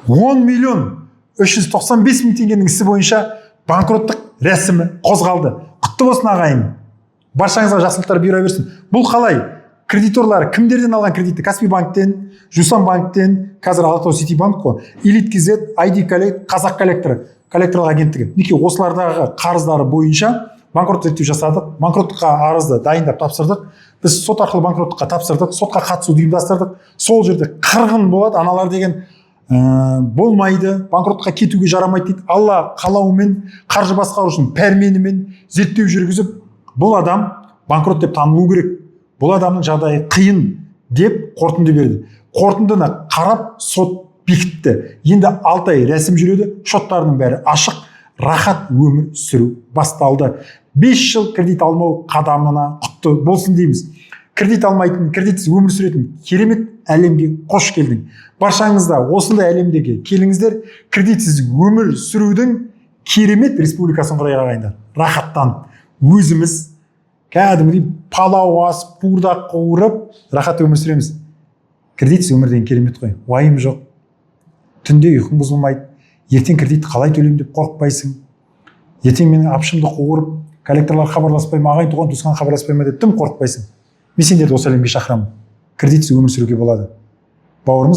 10 миллион 395 мың теңгенің ісі бойынша банкроттық рәсімі қозғалды. Құтты болсын, ағайын! Баршаңызға жақсылықтар бұйыра берсін. Бұл қалай? Кредиторлар кімдерден алған кредитті? Каспий банктен, Жусан банктен, қазір Алатау Сити банк қой, Элит KZ, ID Collect, Қазақ коллекторы коллекторлық агенттігі. Мінекей, осылардағы қарыздары бойынша банкрот зерттеу жасадық, банкроттыққа арызды дайындап тапсырдық. Біз сот арқылы банкроттыққа тапсырдық, сотқа қатысуды ұйымдастырдық. Сол жерде қырғын болады аналар деген, болмайды, банкротқа кетуге жарамайды дейді. Алла қалауымен, қаржы басқарушының пәрменімен зерттеу жүргізіп, бұл адам банкрот деп танылу керек, бұл адамның жағдайы қиын деп қорытынды берді. Қорытындыны қарап, сот бекітті. Енді 6 ай рәсім жүреді, шоттарының бәрі ашық, рахат өмір сүру басталды. 5 жыл кредит алмау қадамына құтты болсын дейміз. Кредит алмайтын, кредитсіз өмір сүретін керемет әлемге қош келдің! Баршаңыз да осындай әлемдегі келіңіздер, кредитсіз өмір сүрудің керемет республикасын құрайық, ағайындар. Рахаттанып, өзіміз кәдімгідей палау асып, қуырдақ қуырып, рахат өмір сүреміз. Кредитсіз өмір деген керемет қой: уайым жоқ, түнде ұйқың бұзылмайды, ертең кредитті қалай төлеймін деп қорықпайсың, ертең менің апшымды қуырып, коллекторлар хабарласпай ма, ағайын туған туысқан хабарласпай ма деп тым қорықпайсың. Мен сендерді осы әлемге шақырамын. Кредитсіз өмір сүруге болады, бауырымыз.